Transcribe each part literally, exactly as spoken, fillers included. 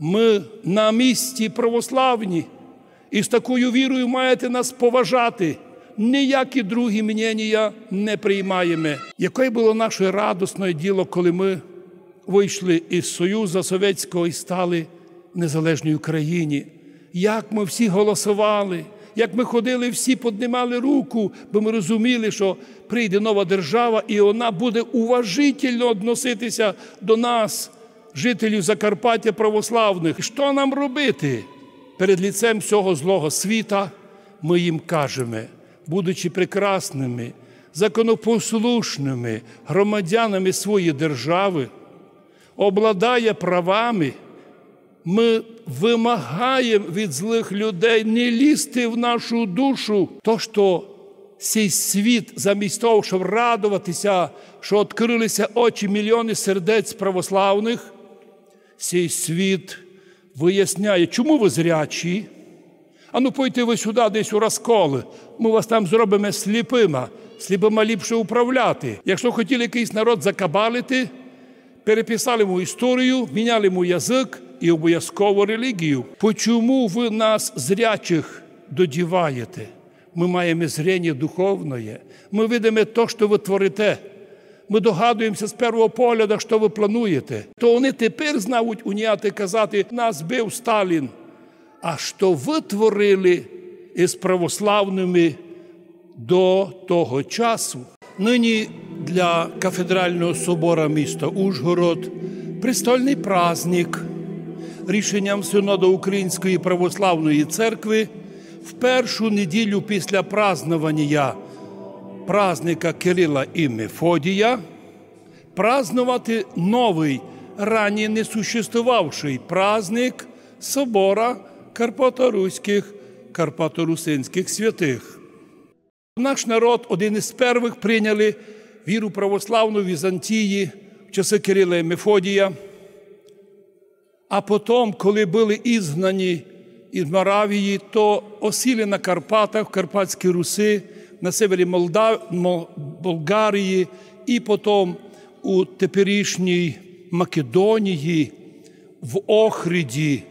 Мы на місці православні, і з такою вірою маєте нас поважати. Ніякі другі мненія не приймаєме. Яке было наше радосне діло, коли мы вышли із Союза Совєтського і стали в незалежній Україні. Як мы всі голосовали, як мы ходили, всі поднимали руку, бо мы розуміли, што прийде нова держава, і она буде уважительно односити ся до нас, жителів Закарпаття православных. Што нам робити? Перед лицем сього злого світа мы їм кажеме, будучи прекрасными, законопослушными громадянами своєї державы, обладає правами, мы вымагаєме від злых людей не лізти в нашу душу. То, што сей світ, замість того, щоб радовати ся, што открыли ся очі мільйоны сердець православных, сей світ выясняє: чому вы зрячі? Ану, пойте вы сюды десь у Раскол, мы вас там зробиме сліпыма. Сліпыма ліпше управляти. Якщо хотіли якыйсь народ закабалити, переписали му історію, міняли му язык і обовязково релігію. Почому вы нас, зрячих, додіваєте? Мы маєме зрение духовноє. Мы видиме то, што вы творите. Мы догадуєме ся з первого погляда, што вы плануєте. То они тепер знають уняти, казати: «Нас бив Сталін». А што вы творили із православными до того часу? Нині для кафедрального собора міста Ужгород престольный праздник. Рішенням Синода Української православної церкви в першу неділю після празднованія праздника Кирила і Мефодія праздновати новый, раніє не существовавшый праздник собора карпаторуськых, карпаторусинськых святых. Наш народ один із первых прийняли віру православну в Візантії в часы Кирила і Мефодія. А потом, коли были изгнані із Моравії, то осіли на Карпатах, в Карпатській Руси, на севері Молда-, Мо-, Болгарії і потом у теперішній Македонії, в Охриді.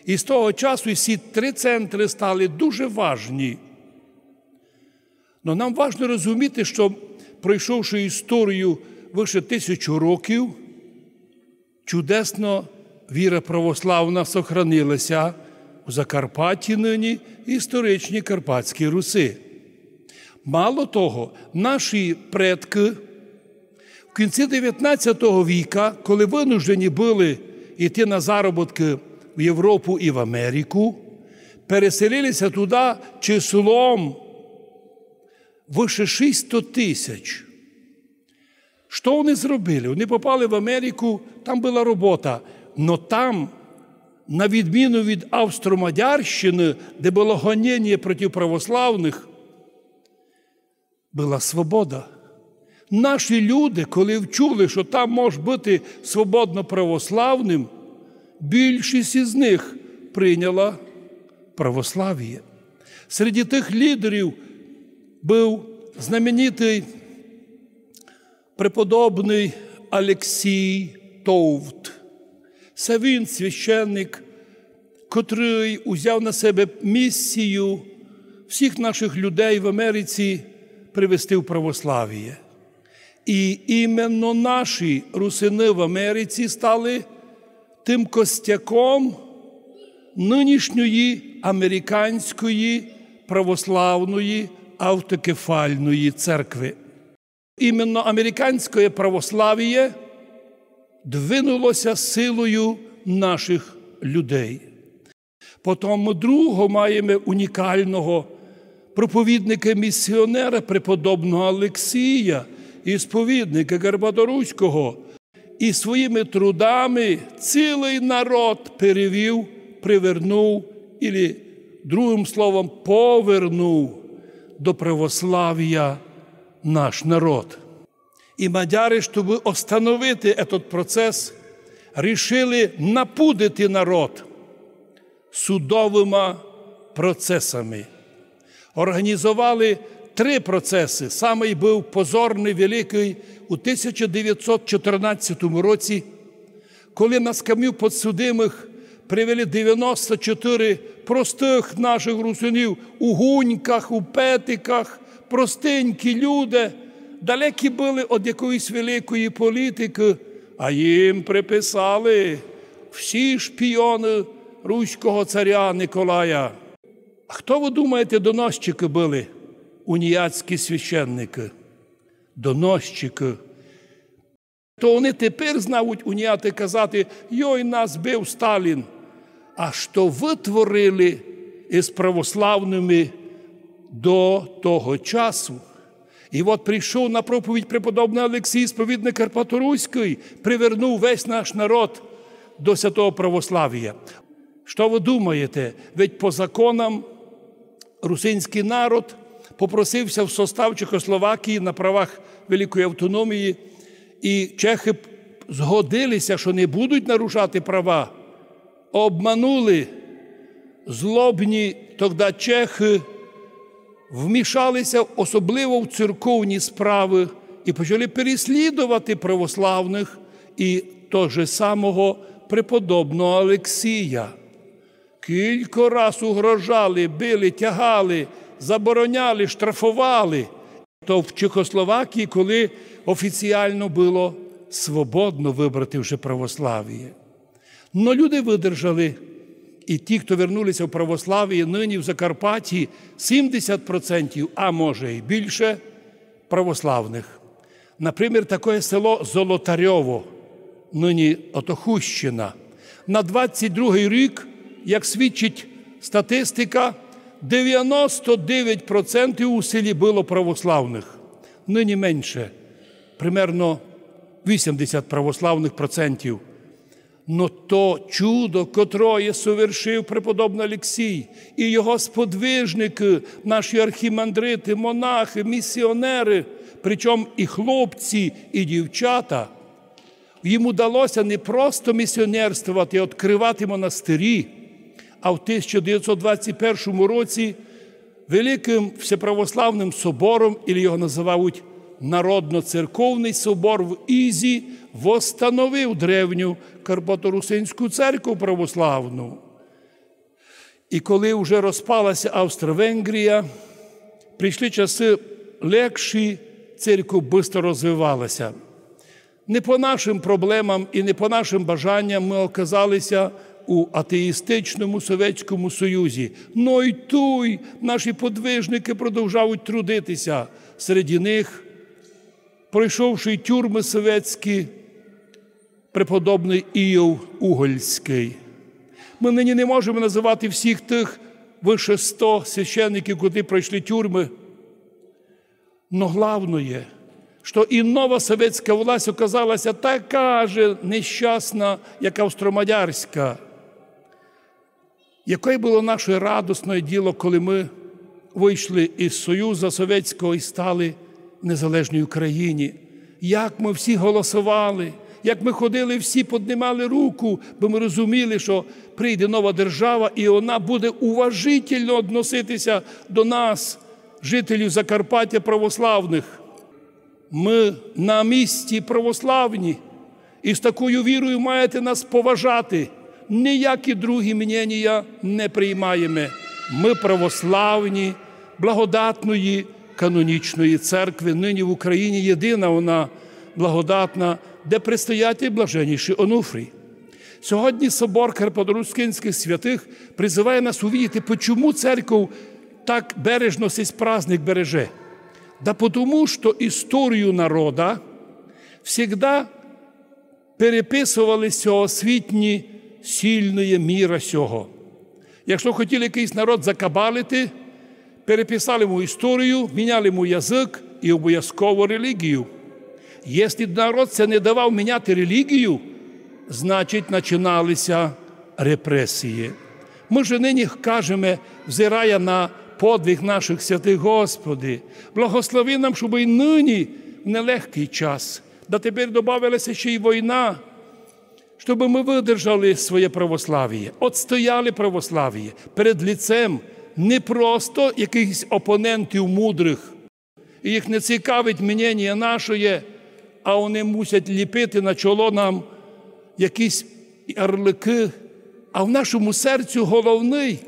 І з того часу і сі три центры стали дуже важні. Но нам важно розуміти, што, пройшовши історію выше тисячу років, чудесно віра православна сохранила ся у Закарпатті нині, історичній Карпатській Руси. Мало того, наші предкы в кінці девятнадцятого віка, коли вынуждені были йти на заробіткы в Європу і в Америку, переселили ся туды числом выше шістсот тисяч. Што они зробили? Они попали в Америку, там была робота. Но там, на відміну від Австро-Мадярщины, де было гоненіє проти православных, была свобода. Наші люди, коли вчули, што там мож быти свободно православным, більшість із них прийняла православіє. Серед тых лідерів быв знаменитый преподобный Алексій Товт. Се він священник, котрый узяв на себе місію всіх наших людей в Америці привести в православіє. І іменно наші русины в Америці стали тым костяком нынішньої американської православної автокефальної церкви. Іменно американськоє православіє двинуло ся силою наших людей. Потом мы другого маєме унікалного проповідника, місіонера, преподобного Алексія, ісповідника Карпаторуського, і своїми трудами цілый народ перевів, привернув, или, другым словом, повернув до православія наш народ. І мадяры, щоб остановити этот процес, рішили напудити народ судовыма процесами. Орґанізовали три процесы. Самый быв позорный, великый, у тисяча девятсот чотырнадцятому році, коли на скамью подсудимых Привели девяносто чотири простых нашых русинів у гуньках, у петиках, простенькі люди, далекі были од якоїсь великої політикы, а їм приписали всі шпіоны руського царя Николая. А хто, вы думаєте, доносчикы были? Уніяцькі священникы. Доносчикы. То они тепер знають уніяты казати: «Йой, нас бив Сталін». А што вы творили из православными до того часу? І от прийшов на проповідь преподобный Алексій, сповідник Карпаторуськый, привернув весь наш народ до святого православія. Што вы думаєте? Ведь по законам русинськый народ попросив ся в состав Чехословакії на правах великої автономії, і чехы п-, згодили ся, што не будуть нарушати права. Обманули. Злобні тогда чехы вмішали ся особливо в церковні справы і почали переслідовати православных і того же самого преподобного Алексія. Кілько раз угрожали, били, тягали, забороняли, штрафовали. То в Чехословакії, коли офіціално было свободно выбрати вже православіє. Но люди выдержали, і ті, хто вернули ся в православіє, нині в Закарпатті сімдесят процентів, а може і більше, православных. Например, такоє село Золотарьово, нині ото Хустщина. На двадцять другый рік, як свідчить статистика, девяносто девять процентів у селі было православных. Нині менше, примерно вісімдесят православных процентів. Но то чудо, котроє совершив преподобный Алексій, і його сподвижникы, наші архімандрити, монахы, місіонеры, причому і хлопці, і дівчата, їм удало ся не просто місіонерствовати, открывати монастирі, а в тисяча девятсот двадцять першому році Великым Всеправославным собором, или його называють Народно-церковный собор в Ізі, восстановив древню карпаторусинську церкву православну. І коли вже розпала ся Австро-Венгрія, прийшли часы легші, церква быстро розвивала ся. Не по нашым проблемам і не по нашым бажанням мы оказали ся у атеїстичному Совєтському Союзі. Но й туй наші подвижникы продовжують трудити ся. Серед них, пройшовши тюрмы совєтські, преподобный Іов Угольськый. Мы нині не можеме называти всіх тых выше сто священників, котрі пройшли тюрмы. Но главноє, што і нова совєтська власть оказала ся така же нещасна, як австро-мадярська. Яке было наше радосне діло, коли мы вышли из Союза Совєтського і стали незалежній Україні. Як мы всі голосовали, як мы ходили, всі поднимали руку, бо мы розуміли, што прийде нова держава, і она буде уважительно односити ся до нас, жителів Закарпаття православных. Мы на місці православні, і з такою вірою маєте нас поважати. Ніякі другі мненія не приймаєме. Мы православні, благодатної канонічної церкви, нині в Україні єдина она благодатна, де предстоятель блаженнішый Онуфрій. Сьогодні собор карпаторусинськых святых призыває нас увидіти, почому церков так бережно сись праздник береже. Да потому, што історію народа всегда переписовали сьогосвітні сильноє міра сього. Якщо хотіли якыйсь народ закабалити, переписали му історію, міняли му язык і обовязково релігію. Єсли народ ся не давав міняти релігію, значить, начинали ся репресії. Мы же нині кажеме, взирая на подвиг нашых святых: Господи, благослови нам, щоб і нині, в нелегкый час, да тепер добавила ся ще й война, щоб мы выдержали своє православіє, отстояли православіє перед лицем не просто якыхось опонентів мудрых. І їх не цікавить мненіє нашоє, а они мусять ліпити на чоло нам якісь ярлыкы, А в нашому серцю головный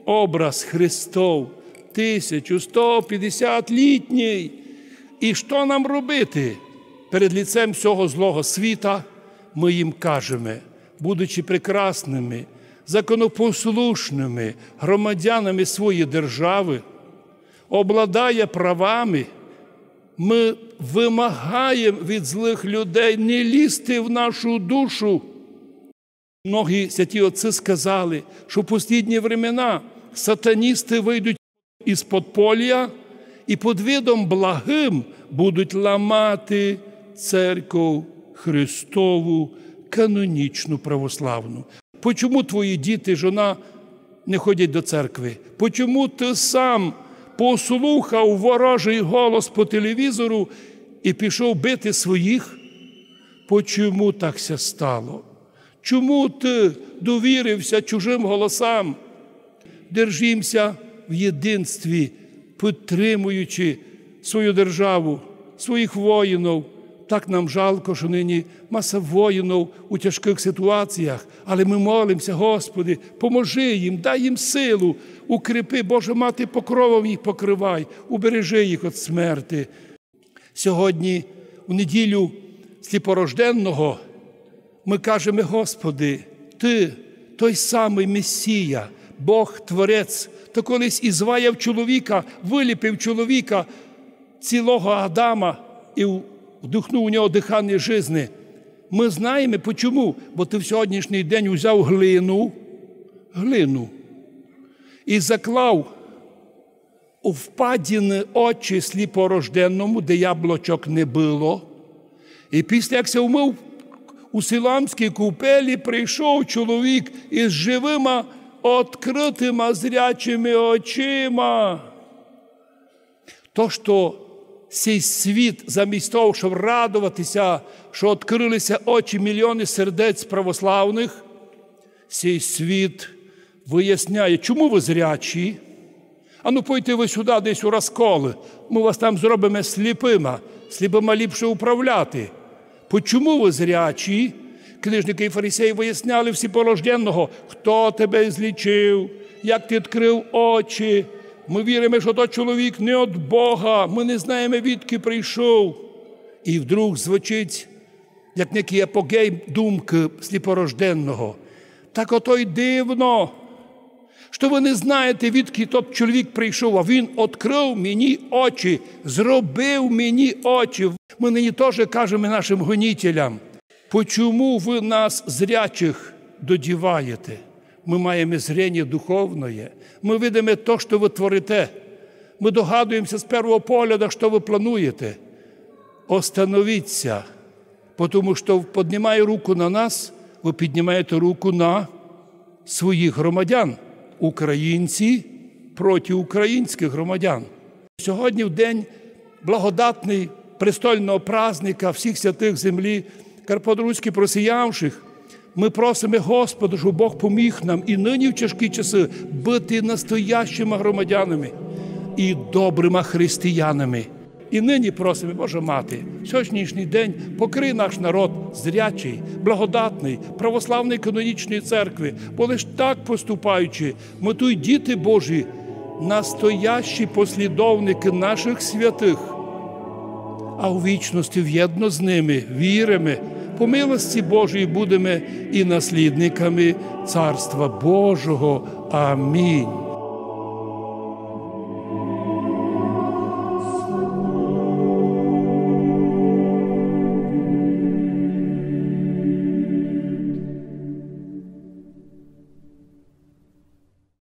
образ Христов, тисячу сто пятдесят літній. І што нам робити перед лицем сього злого світа? Мы їм кажеме, будучи прекрасными, законопослушными громадянами своєї державы, обладая правами, мы вымагаєме від злых людей не лізти в нашу душу. Многі святі отці сказали, што в послідні времена сатаністы выйдуть из подполя і під видом благым будуть ламати церков Христову канонічну православну. Почому твої діти, жона не ходять до церкви? Почому ты сам послухав ворожий голос по телевізору і пішов бити своїх? Почому так ся стало? Чому ты довірив ся чужым голосам? Держим ся в єдинстві, підтримуючи свою державу, своїх воїнов. Так нам жалко, што нині маса воїнов у тяжкых ситуаціях, але мы молим ся: Господи, поможи їм, дай їм силу, укріпи, Божа Мати покровом їх покривай, убережи їх од смерти. Сьогодні, у неділю сліпорожденного, мы кажеме: Господи, Ты той самый Месія, Бог Творець, хто колись изваяв чоловіка, выліпив чоловіка, цілого Адама, і в-, вдыхнув у нього дыханя жизни. Мы знаєме, почому? Бо Ты в сьогоднішній день узяв глину, глину, і заклав у впадины очі сліпорожденому, де яблочок не было. І після, як ся вмыв у Силоамській купелі, прийшов чоловік из живыма, открытыма, зрячыми очима. То, што сей світ, замість того, щоб радовати ся, што открыли ся очі мільйоны сердець православных, сей світ выясняє: чому вы зрячі? Ану, пойте вы сюда десь у расколы, мы вас там зробиме сліпыма, сліпыма ліпше управляти. Почому вы зрячі? Книжникы і фарисеї выясняли в сліпорожденного: хто тебе злічив, як ты открыв очі? Мы віриме, што тот чоловік не од Бога, мы не знаєме, відки прийшов. І вдруг звучить, як некый апогей думкы сліпорожденного: так ото й дивно, што вы не знаєте, відки тот чоловік прийшов, а він открыв мені очі, зробив мені очі. Мы нині тоже кажеме нашым гонітелям: почому вы нас, зрячых, додіваєте? Мы маєме зрение духовноє, мы видиме то, што вы творите, мы догадуєме ся з первого погляда, што вы плануєте. Остановіть ся, потому што, піднімає руку на нас, вы піднімаєте руку на своїх громадян. Українці проти українськых громадян. Сьогодні, в день благодатный престольного праздника всіх святых землі карпаторуські просіявшых, мы просиме Господа, щоб Бог поміг нам і нині в тяжкі часы быти настоящыма громадянами і добрыма християнами. І нині просиме, Божа Мати, в сьогоднішній день покрий наш народ зрячий, благодатный, православної канонічної церкви, бо лиш так поступаючи, мы туй діти Божі, настоящі послідовникы нашых святых. А у вічности вєдно з ними, віриме, по милости Божій будеме і наслідниками Царства Божого. Амінь.